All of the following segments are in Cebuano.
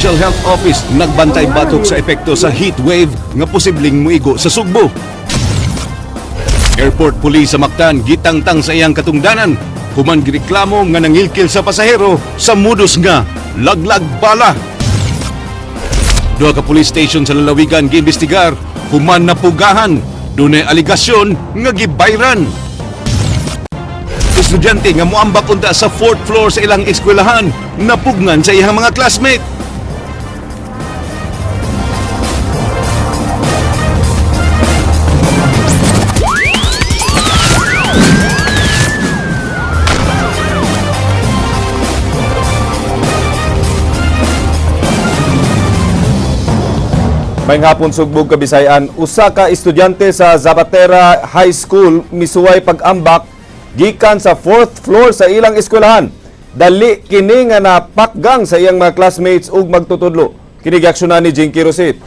Provincial Health Office nagbantay batok sa epekto sa heat wave nga posibleng muigo sa Sugbo. Airport Police sa Mactan gitangtang sa iyang katungdanan human gireklamo nga nangilkil sa pasahero sa modus nga laglag bala. Duha ka police station sa lalawigan giimbestigar human napugahan, dunay aligasyon nga gibayran. Estudyante nga muambak unta sa fourth floor sa ilang eskwelahan napugnan sa iyang mga classmate. Maayong hapon, Sugbo ug Kabisayan. Usa ka estudyante sa Zapatera High School misuway pag-ambak gikan sa fourth floor sa ilang eskwelahan. Dali kini nga napakgang sa iyang mga classmates ug magtutudlo. Kini giaksyonan ni Jinky Rosit.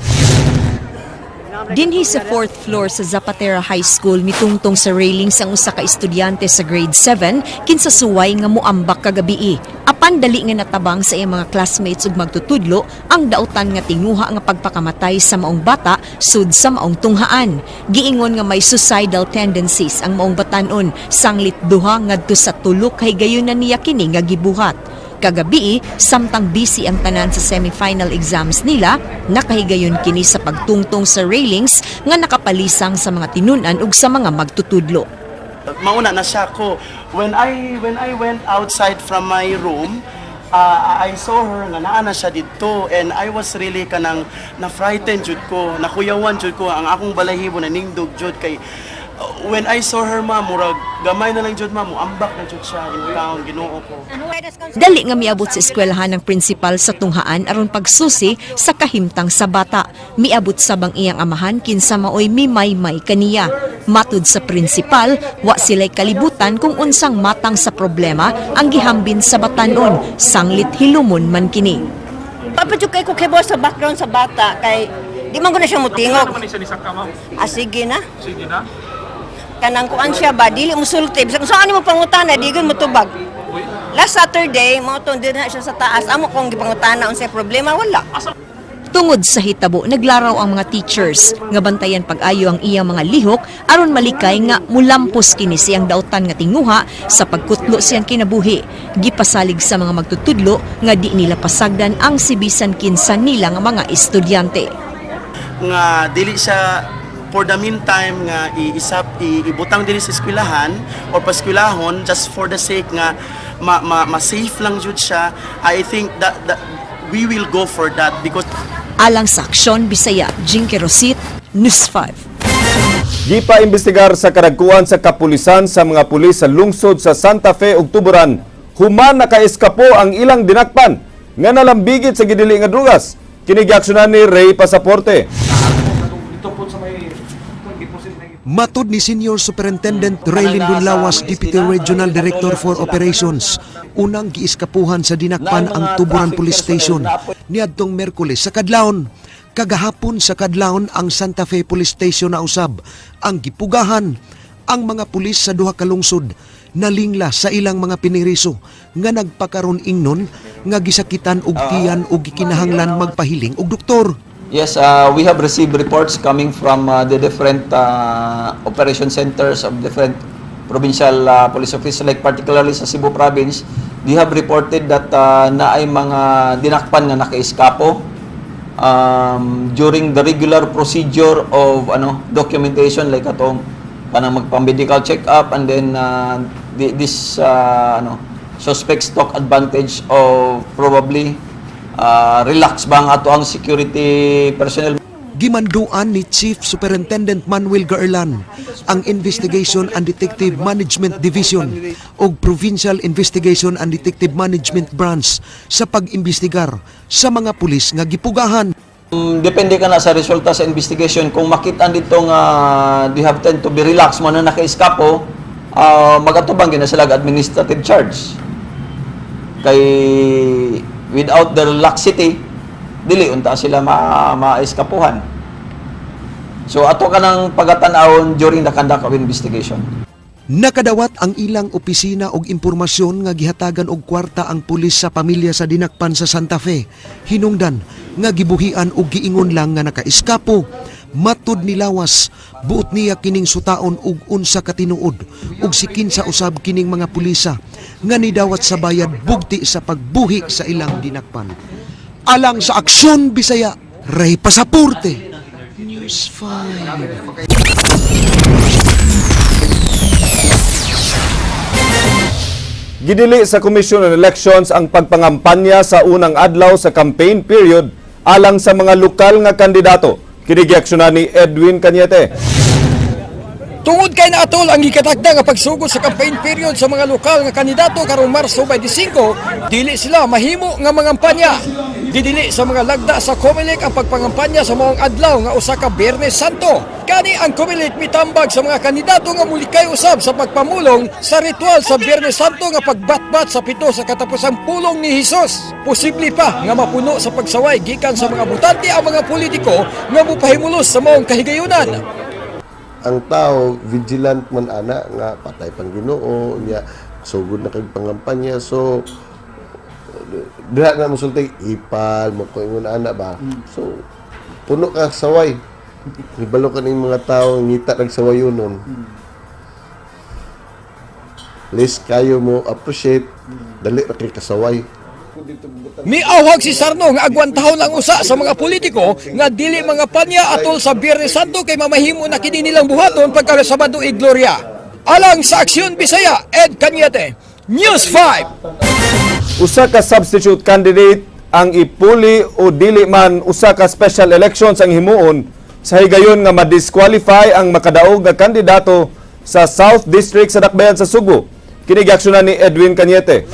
Dinhi sa fourth floor sa Zapatera High School, mitungtong sa railings ang usa ka estudyante sa grade 7 kinsa suway nga muambak kagabii. Apan dali nga natabang sa iyang mga classmates ug magtutudlo ang dautan nga tinguha nga pagpakamatay sa maong bata sud sa maong tunghaan. Giingon nga may suicidal tendencies ang maong batanon sanglit 2 ngadto sa 3 kahigayunan niya kini nga gibuhat. Kagabii, samtang busy ang tanan sa semifinal exams nila, nakahigayon kini sa pagtungtong sa railings nga nakapalisang sa mga tinun-an ug sa mga magtutudlo. Mauna na siya ko. When I went outside from my room, I saw her nga naa na siya didto and I was really kanang na frightened jud ko, nakuyawan jud ko, ang akong balahibo na ningdog jud kay when I saw her, ma, murag gamay na lang jud, ma, ambak na jud siya in town, Ginoo ko. Dali nga miabot sa eskwelahan ng principal sa tunghaan aron pagsusi sa kahimtang sa bata. Miabot sa bang iyang amahan kinsa maoy mimaymay kaniya. Matud sa principal, wa sila'y kalibutan kung unsang matang sa problema ang gihambin sa batanon, sanglit hilumon man kini. Papadyo kay ko kay sa background sa bata kay di man ko na siya mutingog. Ah, sige na. Sige na. Kanang kuan siya ba, dili mo sulti. Bisag kung saan mo pangutana, di gyud motubag. Last Saturday, mao to din na siya sa taas. Amo kong gipangutana unsay problema, wala. Tungod sa hitabo, naglaraw ang mga teachers nga bantayan pag-ayo ang iyang mga lihok aron malikay nga mulampos kini siyang dautan nga tinguha sa pagkutlo siyang kinabuhi. Gipasalig sa mga magtutudlo nga di nila pasagdan ang sibisan kinsa nila nga mga estudyante. Nga dili siya for the meantime nga iisap ibutang diri sa eskwelahan or paskwelahon just for the sake nga ma safe lang jud siya. I think that we will go for that because Alang sa Aksyon Bisaya, Jinky Rosit, News 5. Gipa-imbestigar sa kadagkuan sa kapulisan sa mga pulis sa lungsod sa Santa Fe ug Tuburan human nakaeskapo ang ilang dinakpan nga nalambigit sa gidili nga drugas. Kini giaksyonan ni Ray Pasaporte. Matod ni Senior Superintendent Raylin Dunlawas, Deputy Regional Director for Operations, unang giiskapuhan sa dinakpan ang Tuburan Police Station niadtong Merkules sa kadlawon. Kagahapon sa kadlawon, ang Santa Fe Police Station na usab ang gipugahan. Ang mga pulis sa duha ka lungsod nalingla sa ilang mga piniriso nga nagpakaron ingnon nga gisakitan og tiyan og gikinahanglan magpahiling og doktor. Yes, we have received reports coming from the different operation centers of different provincial police officers, like particularly sa Cebu province. They have reported that naay mga dinakpan nga nakaiskapo during the regular procedure of ano documentation, like atong kanang magpa-medical check-up, and then this ano suspects took advantage of probably relax ba ang ato ang security personnel. Gimanduan ni Chief Superintendent Manuel Gaerlan ang Investigation and Detective Management Division o Provincial Investigation and Detective Management Branch sa pag-imbestigar sa mga pulis nga gipugahan. Depende ka na sa resulta sa investigation. Kung makita dito nga they have tend to be relaxed mo na naka-eskapo, magatubang gyud na sila og administrative charge. Kay without the laxity, dili unta sila ma maeskapuhan. So ato ka ng pagatan-awon during the conduct of investigation. Nakadawat ang ilang opisina og impormasyon nga gihatagan og kwarta ang pulis sa pamilya sa dinakpan sa Santa Fe. Hinungdan nga gibuhian og giingon lang nga nakaiskapo. Matud ni Lawas, buot niya kining sutaon og unsa ka tinuod ug sikin sa usab kining mga pulisa nga nidawat sa bayad bugti sa pagbuhi sa ilang dinakpan. Alang sa Aksyon Bisaya, Ray Pasaporte, News 5. Gidili sa Commission on Elections ang pagpangampanya sa unang adlaw sa campaign period alang sa mga lokal nga kandidato. Kini giaksyonan ni Edwin Cañete. Tungod kay naatol ang gikatakda nga pagsugod sa campaign period sa mga lokal nga kandidato karong Marso 25, dili sila mahimo nga mangampanya. Didili sa mga lagda sa COMELEC ang pagpangampanya sa maong adlaw nga usa ka Biyernes Santo. Kani ang COMELEC mitambag sa mga kandidato nga mulikay usab sa pagpamulong sa ritual sa Biyernes Santo nga pagbatbat sa pito sa katapusang pulong ni Hesus. Posible pa nga mapuno sa pagsaway gikan sa mga botante ang mga politiko nga mopahimulos sa maong kahigayunan. Ang tao vigilant man ana nga patay pang Ginoo niya, sugod na kag pangampanya, so diha na mosulti ipal mo ko ingon ana ba. So puno ka saway, hibalo ka ning mga tao ngita nagsawayo nun, less kayo mo appreciate, dali ra kay kasaway. Miawhag si Sarno nga agwantahon ang usa sa mga politiko nga dili mga panya atol sa Biyernes Santo kay mamahimo na kini nilang buhaton pagka Sabado y Gloria. Alang sa Aksyon Bisaya, Ed Cañete, News 5. Usa ka substitute candidate ang ipuli o dili man usa ka special elections ang himuon sa higayon nga ma-disqualify ang makadaog nga kandidato sa South District sa Dakbayan sa Sugbo. Kini giaksyonan ni Edwin Cañete.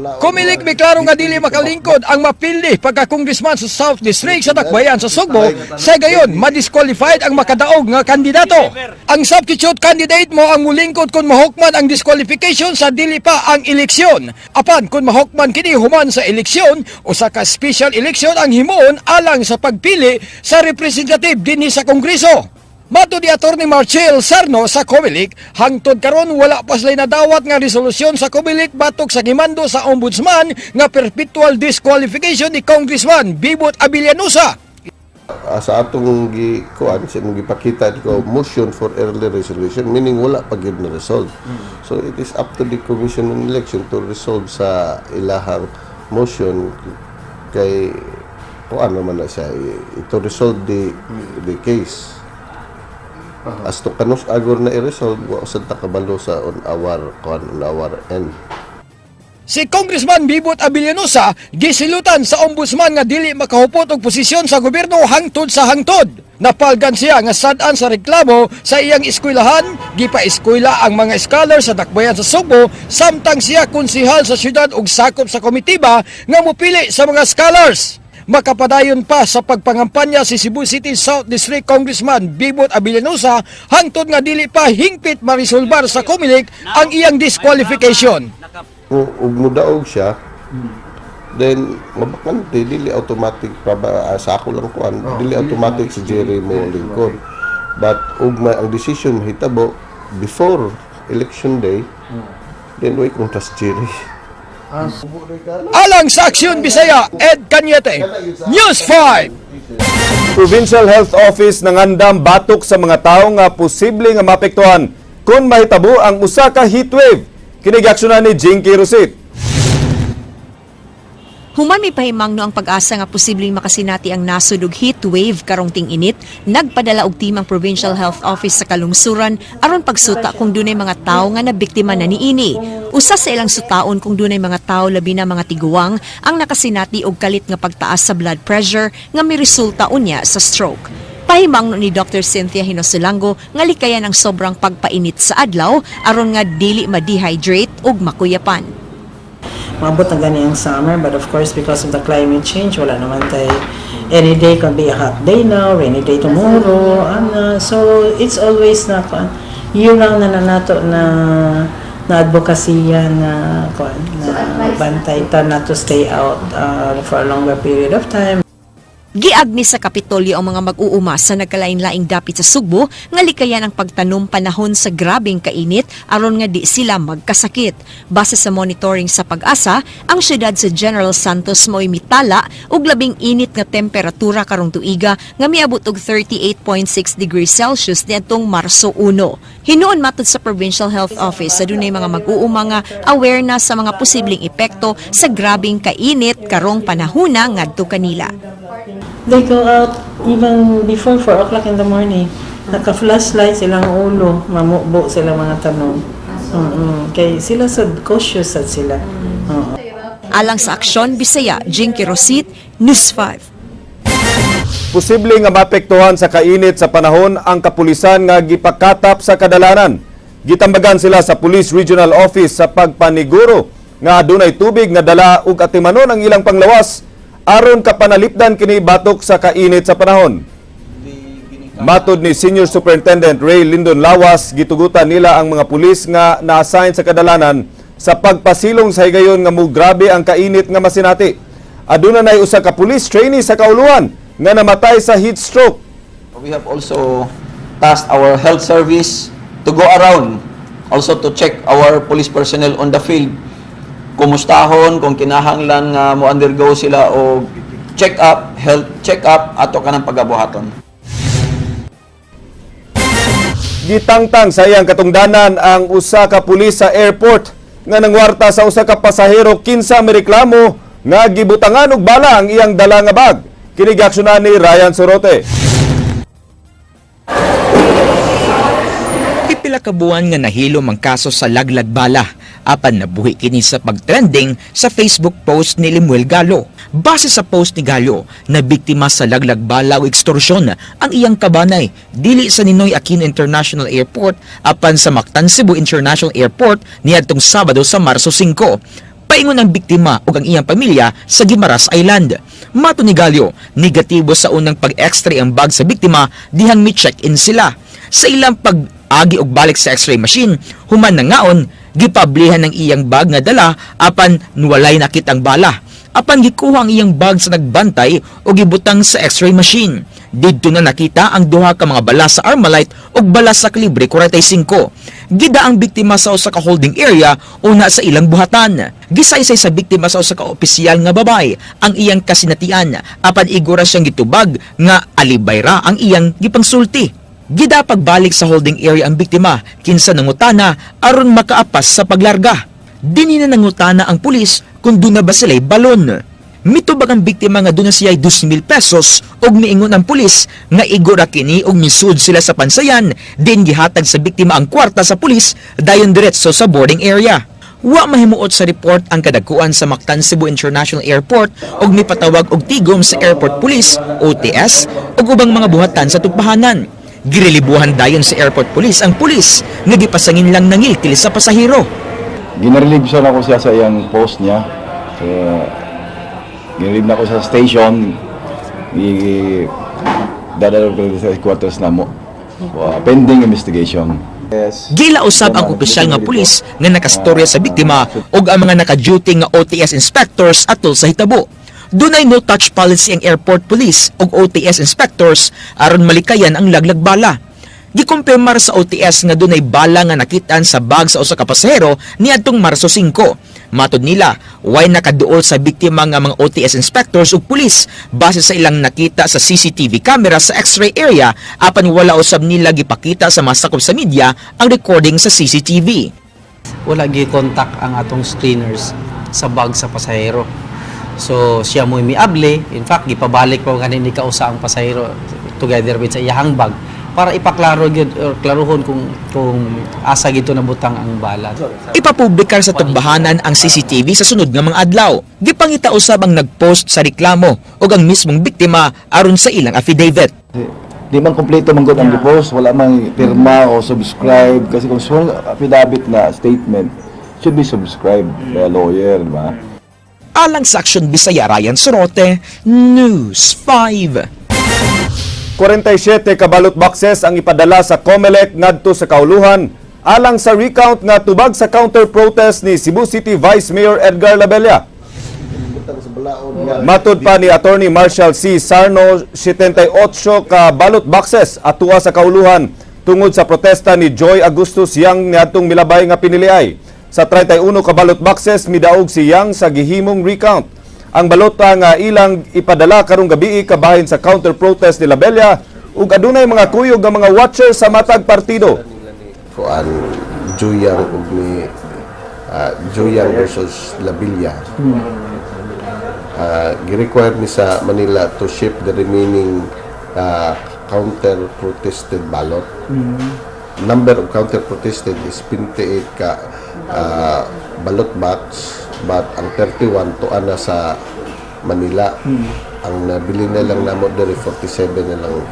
COMELEC miklaro nga dili makalingkod ang mapili pagka-congressman sa South District sa Dakbayan sa Sugbo sa gayon madisqualified ang makadaog nga kandidato. Ang substitute candidate mo ang mulingkod kung mahukman ang disqualification sa dili pa ang eleksyon. Apan kung mahukman kini human sa eleksyon, usa ka special election ang himuon alang sa pagpili sa representative dinhi sa Kongreso. Matud ni Attorney Marcel Sarno sa COMELEC, hangtod karon wala pa sila nadawat nga resolusyon sa COMELEC batok sa gimando sa ombudsman nga perpetual disqualification ni Congressman Bibot Abellanosa. Sa atong gi kuan sa imong gipakita ko motion for early resolution, meaning wala pa gyud na resolve. So it is up to the Commission on Election to resolve sa ilahang motion kay kuan naman na siya to resolve the case. As to kanus agor na i-resolve, wa usad ta kabalo sa on our kuan, on our end. Si Congressman Bibot Abellanosa gisilutan sa ombudsman nga dili makahupot og posisyon sa gobyerno hangtod sa hangtod. Napalgan siya nga sad-an sa reklamo sa iyang eskwelahan, gipa-eskwela ang mga scholar sa Dakbayan sa Sugbo samtang siya konsihal sa syudad ug sakop sa komitiba nga mopili sa mga scholars. Makapadayon pa sa pagpangampanya si Cebu City South District Congressman Bibot Abellanosa hangtod nga dili pa hingpit marisolbar sa COMELEC ang iyang disqualification. Kung ug mudaog siya, then mabakante, dili automatic pa ba, sa ako lang kuan, dili automatic si Jerry mo lingkod. But ug may ang decision mahitabo before election day, then way kontra si Jerry. Alang sa Aksyon Bisaya, Ed Cañete, News 5. Provincial Health Office nangandam batok sa mga tawo nga posible nga maapektuhan kung mahitabo ang usa ka heatwave. Kini giaksyonan ni Jinky Rosit. Human mipahimangno ang PAGASA nga posibleng makasinati ang nasod og heat wave karong ting-init, nagpadala og team ang Provincial Health Office sa kalungsuran aron pagsuta kung dunay mga tawo nga nabiktima na niini. Usa sa ilang sutaon kung dunay mga tawo, labi na mga tiguang, ang nakasinati og kalit nga pagtaas sa blood pressure nga miresulta unya sa stroke. Pahimangno ni Dr. Cynthia Hinosulango nga likayan ang sobrang pagpainit sa adlaw aron nga dili ma-dehydrate ug makuyapan. Maabot na gani ang summer, but of course, because of the climate change, wala naman tay, any day can be a hot day now, rainy day tomorrow, ana. So it's always na kuan, year round na na nato na na advocacy na kuan na bantay ta not to stay out for a longer period of time. Giagmi sa Kapitolyo ang mga mag-uuma sa nagkalain-laing dapit sa Sugbo nga likayan ang pagtanom panahon sa grabeng kainit aron nga di sila magkasakit. Base sa monitoring sa PAGASA, ang syudad sa General Santos mo'y mitala og labing init nga temperatura karong tuiga nga miabot og 38.6 degrees Celsius niadtong Marso 1. Hinuon, matod sa Provincial Health Office, sa dunay mga mag-uuma nga aware na sa mga posibleng epekto sa grabeng kainit karong panahuna ngadto kanila. They go out even before 4 o'clock in the morning. Naka-flashlight silang ulo, mamubo sila mga tanom. Kay sila sad, cautious sad sila. Oo. Alang sa Aksyon Bisaya, Jinky Rosit, News 5. Posible nga maapektuhan sa kainit sa panahon ang kapulisan nga gipakatap sa kadalanan. Gitambagan sila sa Police Regional Office sa pagpaniguro nga adunay tubig nga dala ug atimanon ang ilang panglawas aron kapanalipdan kini batok sa kainit sa panahon. Matod ni Senior Superintendent Ray Lindon Lawas, gitugutan nila ang mga pulis nga na-assign sa kadalanan sa pagpasilong sa higayon nga mugrabe ang kainit nga masinati. Aduna nay usa ka pulis trainee sa kauluhan nga namatay sa heat stroke. We have also tasked our health service to go around also to check our police personnel on the field. Kumustahon kung kinahanglan nga mo undergo sila og check up, health check up ato kanang pagabuhaton. Gitangtang sa iyang katungdanan ang usa ka pulis sa airport nga nangwarta sa usa ka pasahero kinsa mireklamo nga gibutangan og bala ang iyang dala nga bag. Kini giaksyonan ni Ryan Sorote. Pipila ka buwan nga nahilom ang kaso sa laglag bala. Apan nabuhi kini sa pagtrending sa Facebook post ni Lemuel Galo. Base sa post ni Galo, na biktima sa laglag bala o ekstorsyon ang iyang kabanay dili sa Ninoy Aquino International Airport apan sa Mactan Cebu International Airport niadtong Sabado sa Marso 5. Paingon ang biktima ug ang iyang pamilya sa Guimaras Island. Matod ni Gallo, negatibo sa unang pag-x-ray ang bag sa biktima dihang mi-check-in sila. Sa ilang pag-agi og balik sa x-ray machine, human nangaon, gipablihan ng iyang bag nga dala apan walay nakitang bala. Apan gikuha ang iyang bag sa nagbantay o gibutang sa x-ray machine. Didto na nakita ang duha ka mga bala sa Armalite ug bala sa kalibre 45. Gida ang biktima sa usa ka holding area una sa ilang buhatan. Gisaysay sa biktima sa usa ka opisyal nga babae ang iyang kasinatian apan igora siyang gitubag nga alibay ra ang iyang gipangsulti. Gida pagbalik sa holding area ang biktima kinsa nangutana aron makaapas sa paglarga. Dinhi na nangutana ang pulis kung duna ba sila'y balon. Mitubag ang biktima nga duna siya 2,000 pesos ug miingon ang pulis nga igo ra kini ug misud sila sa pansayan, din gihatag sa biktima ang kwarta sa pulis dayon diretso sa boarding area. Wa mahimuot sa report ang kadagkuan sa Mactan Cebu International Airport ug mipatawag og tigom sa Airport Police, OTS ug ubang mga buhatan sa tugpahanan. Girelibuhan dayon sa Airport Police ang pulis nga gipasangin lang nangilkil sa pasahero. Ginrelieve siya nako siya sa iyang post niya. So, ginrelieve na ko sa station. I dadalo ko sa headquarters namo. Pending investigation. Yes. Gila usab ang opisyal nga pulis nga nakastorya sa biktima ug ang mga naka-duty nga OTS inspectors atol sa hitabo. Dunay no touch policy ang airport police ug OTS inspectors aron malikayan ang laglag bala. Gikumpirmar sa OTS nga dunay bala nga nakitaan sa bag sa usa ka pasahero niadtong Marso 5. Matod nila, way nakaduol sa biktima nga mga OTS inspectors ug pulis base sa ilang nakita sa CCTV camera sa x-ray area, apan wala usab nila gipakita sa mga sakop sa media ang recording sa CCTV. Wala gi-contact ang atong screeners sa bag sa pasahero. So siya mo miable, in fact gipabalik pa gani ni kausa ang pasahero together with sa iyahang bag para ipaklaro gyud or klaruhon kung asa gito nabutang ang bala. Ipapublikar sa tugbahanan ang CCTV sa sunod nga mga adlaw. Gipangita usab ang nagpost sa reklamo ug ang mismong biktima aron sa ilang affidavit. Di man kompleto man gud ang post, wala man pirma o subscribe kasi kung sworn affidavit na statement should be subscribed by a lawyer, di ba? Alang sa Aksyon Bisaya, Ryan Sorote, News 5. 47 ka ballot boxes ang ipadala sa COMELEC ngadto sa kauluhan alang sa recount nga tubag sa counter protest ni Cebu City Vice Mayor Edgar Labella. Matud pa ni Attorney Marshall C. Sarno, 78 ka ballot boxes atua sa kauluhan tungod sa protesta ni Joy Augustus Yang niadtong milabay nga piniliay. Sa 31 ka ballot boxes, midaog si Yang sa gihimong recount. Ang balota nga ilang ipadala karong gabii kabahin sa counter protest ni Labella ug adunay mga kuyog nga mga watcher sa matag partido. Kuan Juyang ug ni Juyang versus Labilla. Gi-require ni sa Manila to ship the remaining counter protested ballot. Number of counter protested is 28 ka ballot box, but ang 31 tuan na sa Manila. Ang nabili na lang namo diri, 47 na lang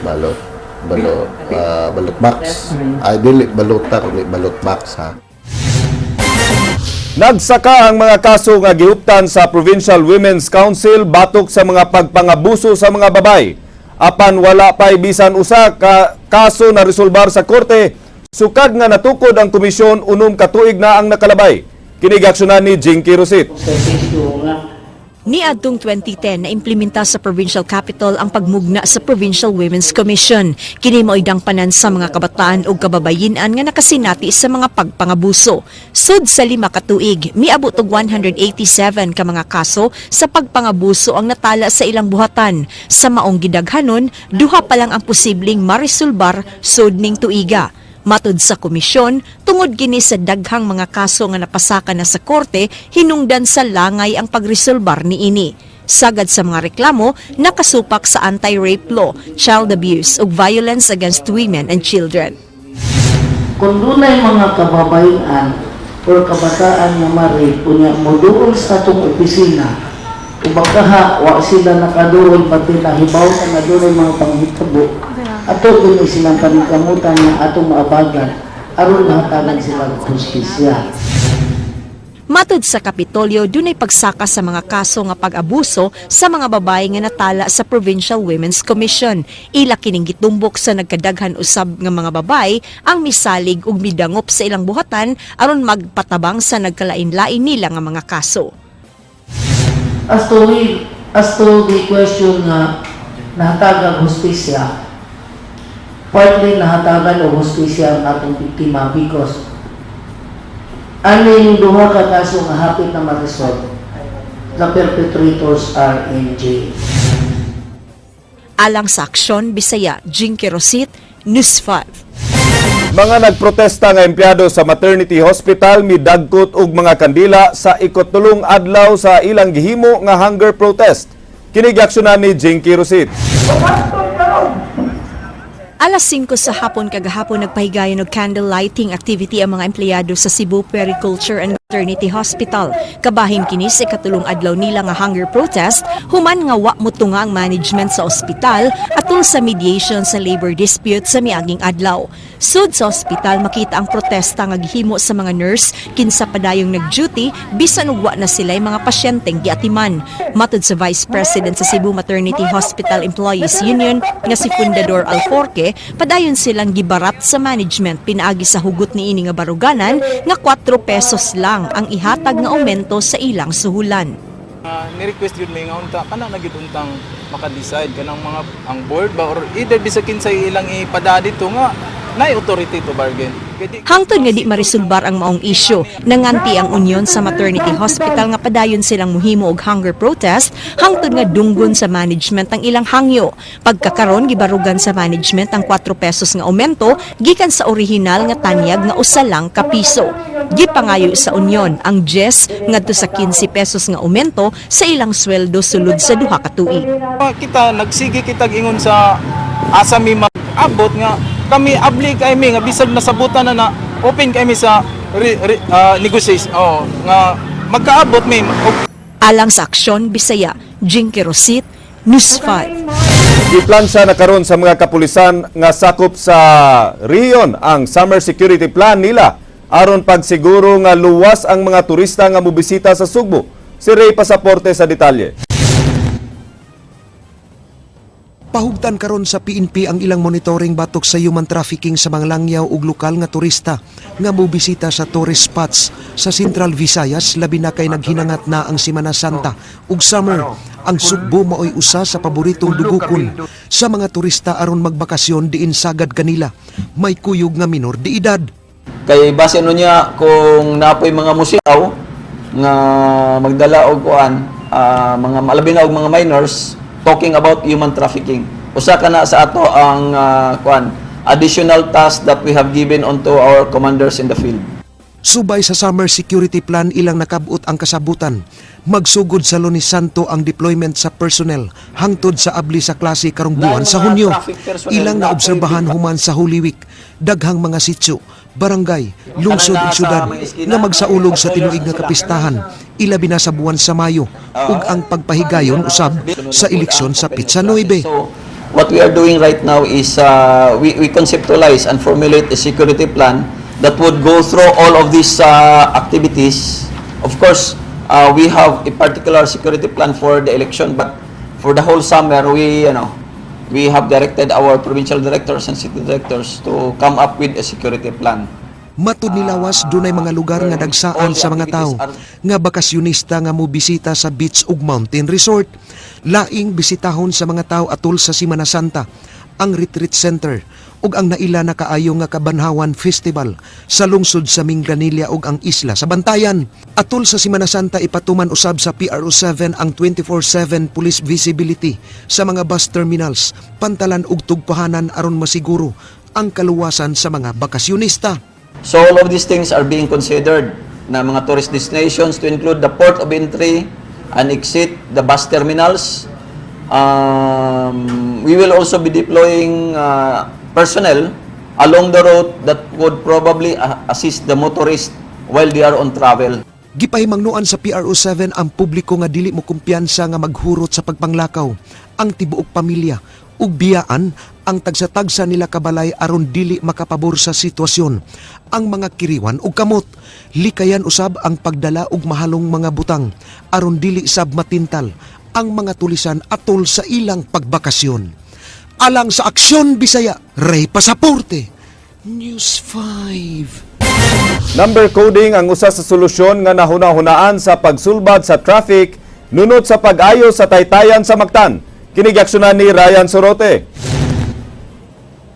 ballot box. Ay, dili balota kundi ballot box ha. Nagsaka ang mga kaso nga gihuptan sa Provincial Women's Council batok sa mga pagpangabuso sa mga babay. Apan wala pa'y bisan usa ka kaso na resolbar sa korte, sukad nga natukod ang komisyon, 6 ka tuig na ang nakalabay. Kini giaksyonan ni Jinky Rosit. Niadtong 2010 na implementa sa provincial capital ang pagmugna sa Provincial Women's Commission. Kini mao'y dangpanan sa mga kabataan ug kababayen-an nga nakasinati sa mga pagpangabuso. Sud sa 5 ka tuig, miabot og 187 ka mga kaso sa pagpangabuso ang natala sa ilang buhatan. Sa maong gidaghanon, duha pa lang ang posibleng maresolbar sud ning tuiga. Matud sa komisyon, tungod kini sa daghang mga kaso nga napasaka na sa korte, hinungdan sa langay ang pagresolbar niini. Sagad sa mga reklamo, nakasupak sa anti-rape law, child abuse ug violence against women and children. Kung dunay mga kababayan or kabataan nga ma-rape, unya moduol sa atong opisina, o bakaha wa sila nakaduol, pati nahibaw na nga dunay mga panghitabo, ato kini silang paningkamutan nga atong maabagan aron mahatagan sila og hustisya. Matod sa Kapitolyo, dunay pagsaka sa mga kaso nga pag-abuso sa mga babae nga natala sa Provincial Women's Commission. Ila kining gitumbok sa nagkadaghan usab nga mga babae ang misalig ug midangop sa ilang buhatan aron magpatabang sa nagkalain-lain nila nga mga kaso. As to the question nga nahatagan hustisya, partly nahatagan og hustisya ang atong biktima because aning duha ka kaso nga hapit na ma-resolve, the perpetrators are in jail. Alang sa Aksyon Bisaya, Jinky Rosit, News 5. Mga nagprotesta nga empleyado sa maternity hospital midagkot og mga kandila sa ikatulong adlaw sa ilang gihimo nga hunger protest. Kini giaksyonan ni Jinky Rosit. Alas 5 sa hapon kagahapon, nagpahigayon og candle lighting activity ang mga empleyado sa Cebu Puericulture and Maternity Hospital. Kabahin kini sa ikatulong adlaw nila nga hunger protest human nga wa motunga ang management sa ospital atol sa mediation sa labor dispute sa miaging adlaw. Sud sa ospital, makita ang protesta nga gihimo sa mga nurse kinsa padayong nag-duty bisan og wa na sila mga pasyenteng giatiman. Matod sa Vice President sa Cebu Maternity Hospital Employees Union nga si Fundador Alforque, padayon silang gibarat sa management pinaagi sa hugot niini nga baruganan nga 4 pesos lang ang ihatag nga aumento sa ilang suhulan. Ni-request yun may nga unta kana na gyud untang maka-decide kanang mga ang board ba or either bisag kinsay ilang ipada dito nga naay authority to bargain. Kay Hangtod nga di maresolbar ang maong isyu, nanganti ang union sa maternity hospital nga padayon silang muhimo og hunger protest hangtod nga dunggon sa management ang ilang hangyo. Pagkakaron, gibarugan sa management ang 4 pesos nga aumento gikan sa orihinal nga tanyag nga usa lang ka piso. Gipangayo sa union ang 10 ngadto sa 15 pesos nga aumento sa ilang sweldo sulod sa 2 ka tuig. Kita nagsige kitag ingon sa asa mi mag-abot nga kami abli kay mi nga bisag nasabutan na na open kay mi sa negotiation, oh, nga magkaabot mi og Alang sa Aksyon Bisaya, Jinky Rosit, News 5. Giplansya na karon sa mga kapulisan nga sakop sa rehiyon ang summer security plan nila aron pagsiguro nga luwas ang mga turista nga mobisita sa Sugbo. Si Ray Pasaporte sa detalye. Pahugtan karon sa PNP ang ilang monitoring batok sa human trafficking sa mga langyaw ug lokal nga turista nga mobisita sa tourist spots sa Central Visayas, labi na kay naghinangat na ang Semana Santa ug summer. Ang Sugbo maoy usa sa paboritong dugukon sa mga turista aron magbakasyon, diin sagad kanila may kuyog nga minor de edad. Kay base ano niya kung napoy mga musiaw nga magdala og kuan, mga labi na og mga minors, talking about human trafficking. Usa ka na sa ato ang kuan, additional task that we have given onto our commanders in the field. Subay sa Summer Security Plan, ilang nakabot ang kasabutan. Magsugod sa Lunes Santo ang deployment sa personnel hangtod sa abli sa klase karong buwan sa Hunyo. Ilang naobserbahan human sa Holy Week, daghang mga sitio, barangay, lungsod ug syudad nga magsaulog sa tinuig nga kapistahan, ilabi na sa buwan sa Mayo ug ang pagpahigayon usab sa eleksyon sa petsa 9. So, what we are doing right now is we conceptualize and formulate a security plan that would go through all of these activities. Of course, we have a particular security plan for the election, but for the whole summer, we, you know, we have directed our provincial directors and city directors to come up with a security plan. Matud ni Lawas, dunay mga lugar nga dagsaan sa mga tao nga bakasyonista nga mobisita sa beach ug mountain resort. Laing bisitahon sa mga tao atol sa Semana Santa ang retreat center ug ang naila na kaayo nga Kabanhawan Festival sa lungsod sa Minglanilla ug ang isla sa Bantayan. Atol sa Semana Santa, ipatuman usab sa PRO 7 ang 24/7 police visibility sa mga bus terminals, pantalan ug tugpahanan aron masiguro ang kaluwasan sa mga bakasyonista. So all of these things are being considered na mga tourist destinations, to include the port of entry and exit, the bus terminals. We will also be deploying personnel along the road that would probably assist the motorist while they are on travel. Gipahimangnoan sa PRO 7 ang publiko nga dili mo kumpiyansa nga maghurot sa pagpanglakaw ang tibuok pamilya ug biyaan ang tagsa-tagsa nila kabalay aron dili makapabor sa sitwasyon ang mga kiriwan ug kamot. Likayan usab ang pagdala og mahalong mga butang aron dili sab matintal ang mga tulisan atol sa ilang pagbakasyon. Alang sa Aksyon Bisaya, Ray Pasaporte, News 5. Number coding ang usa sa solusyon nga nahuna-hunaan sa pagsulbad sa traffic nunot sa pag-ayo sa taytayan sa Mactan. Kini giaksyonan ni Ryan Sorote.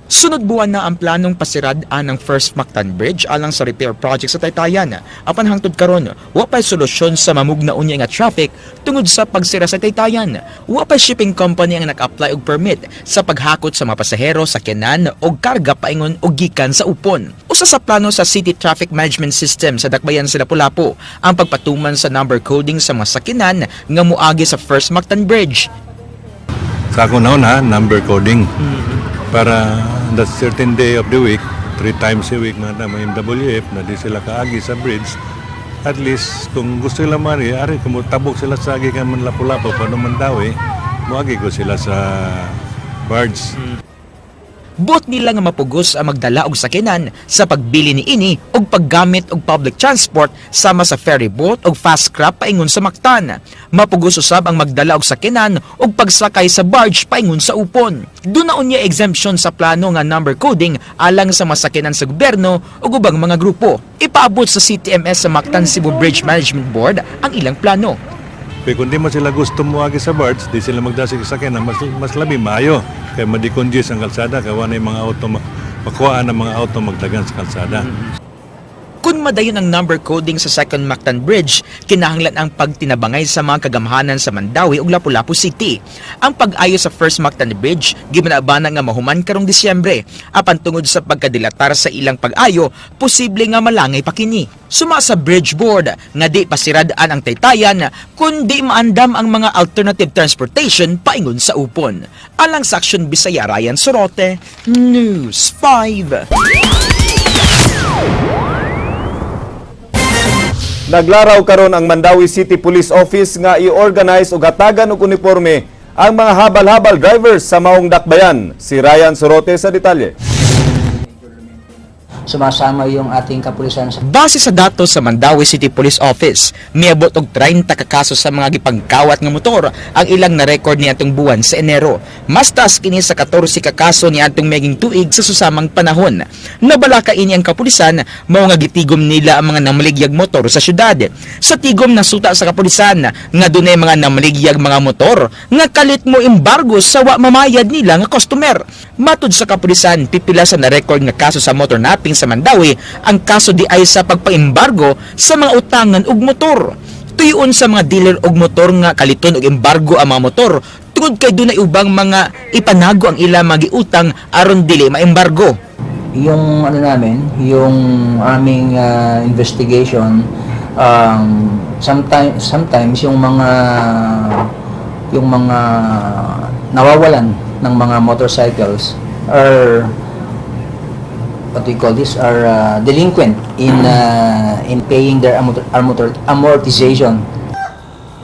Sunod buwan na ang planong pasirad-an ng First Mactan Bridge alang sa repair project sa Taytayan. Apan hangtod karon, wa pa'y solusyon sa mamugna unya nga traffic tungod sa pagsira sa Taytayan. Wa pa'y shipping company ang nag-apply og permit sa paghakot sa mga pasahero, sakyanan og karga paingon og gikan sa upon. Usa sa plano sa City Traffic Management System sa Dakbayan sa Lapu-Lapu ang pagpatuman sa number coding sa mga sakyanan nga moagi sa First Mactan Bridge. Sa ako noon ha, number coding. Para that certain day of the week, three times a week na na may MWF na di sila kaagi sa bridge. At least, kung gusto nila mari, ari, kung tabok sila sa agi ka man Lapu-Lapu, paano Mandaue, moagi ko sila sa barge. Buot nila nga mapugos ang magdala og sakyanan sa pagbili niini og paggamit og public transport sama sa ferry boat og fast craft paingon sa Mactan. Mapugos usab ang magdala og sakyanan og pagsakay sa barge paingon sa upon. Duna unya exemption sa plano nga number coding alang sa mga sakyanan sa gobyerno ug ubang mga grupo. Ipaabot sa CTMS sa Mactan Cebu Bridge Management Board ang ilang plano. Pero kung di mo sila gusto mo agi sa barge, di sila magdasig sa sakyanan, mas labi maayo. Kaya ma-decongest ang kalsada, kaya na yung mga auto, makuhaan ng mga auto magdagan sa kalsada. Kung madayon ang number coding sa Second Mactan Bridge, kinahanglan ang pagtinabangay sa mga kagamhanan sa Mandaue ug Lapu-Lapu City. Ang pag-ayo sa First Mactan Bridge gimanabana nga mahuman karong Disyembre. Apan tungod sa pagkadilatar sa ilang pag-ayo, posible nga malangay pa kini. Suma sa bridge board nga di pasirad-an ang taytayan kundi maandam ang mga alternative transportation paingon sa upon. Alang sa Aksyon Bisaya, Ryan Sorote, News 5. Naglaraw karon ang Mandaue City Police Office nga i-organize og hatagan og uniforme ang mga habal-habal drivers sa maong dakbayan. Si Ryan Sorote sa detalye. Sumasama yung ating kapulisan sa Base sa datos sa Mandaue City Police Office, miabot og 30 ka kaso sa mga gipangkawat nga motor ang ilang na-record niadtong buwan sa Enero. Mas taas kini sa 14 ka kaso niadtong miaging tuig sa susamang panahon. Nabalaka ini ang kapulisan, mao nga gitigom nila ang mga namaligyag motor sa syudad. Sa tigom, nasuta sa kapulisan nga dunay mga namaligyag mga motor nga kalit mo embargo sa wa mamayad nila nga customer. Matud sa kapulisan, pipila sa na-record nga kaso sa motor napping sa Mandaue ang kaso di ay sa pagpaembargo sa mga utangan og motor. Tuyon sa mga dealer og motor nga kaliton og embargo ang mga motor tungod kay dunay ubang mga ipanago ang ilang mga giutang aron dili maembargo. Yung ano namin, yung aming investigation, sometimes yung mga nawawalan ng mga motorcycles are, what do you call this, are delinquent in paying their amortization.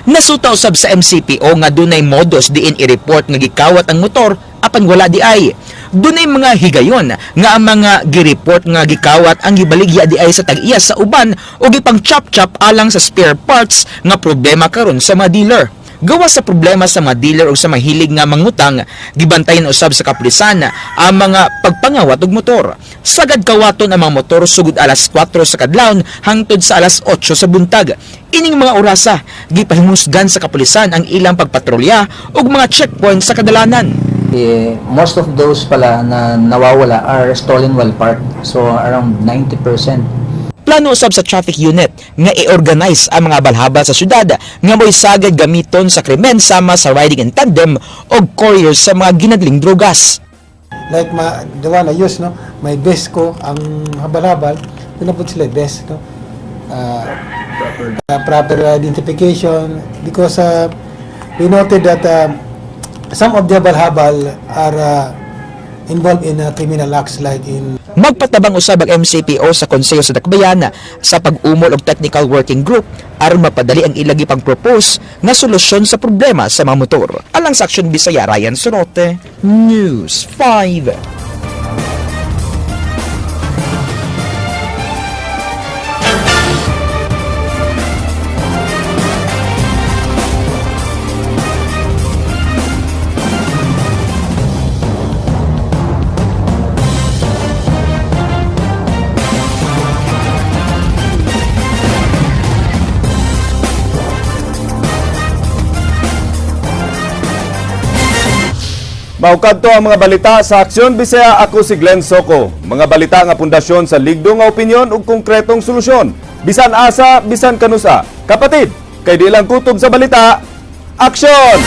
Nasuta usab sa MCPO nga dunay modus diin i-report nga gikawat ang motor apan wala di ay. Dunay mga higayon nga ang mga gi-report nga gikawat ang gibaligya di ay sa tag-iya sa uban o gipang chop-chop alang sa spare parts nga problema karon sa mga dealer. Gawa sa problema sa mga dealer o sa mahilig nga mangutang, gibantayan usab sa kapulisan ang mga pagpangawat og motor. Sagad kawaton ang mga motor sugod alas 4 sa kadlawon hangtod sa alas 8 sa buntag. Ining mga orasa, gipahimusgan sa kapulisan ang ilang pagpatrolya ug mga checkpoint sa kadalanan. Eh, most of those pala na nawawala are stolen while parked. So around 90%. Plano usab sa traffic unit nga i-organize ang mga balhabal sa syudad nga mo'y sagad gamiton sa krimen sama sa riding in tandem o couriers sa mga ginadling drogas. Like the one I use, no, may vest ko ang habal-habal, doon na po sila vest, no, proper identification, because we noted that some of the habal-habal are involved in criminal acts like in Magpatabang usab ang MCPO sa Konseho sa Dakbayan sa pag-umol og technical working group aron mapadali ang ilang ipang-propose nga solusyon sa problema sa mga motor. Alang sa Action Bisaya, Ryan Sorote, News 5. Mao kadto ang mga balita sa Aksyon Bisaya. Ako si Glenn Soco. Mga balita nga pundasyon sa ligdo nga opinyon ug konkretong solusyon. Bisan asa, bisan kanusa. Kapatid, kay di lang kutob sa balita. Aksyon!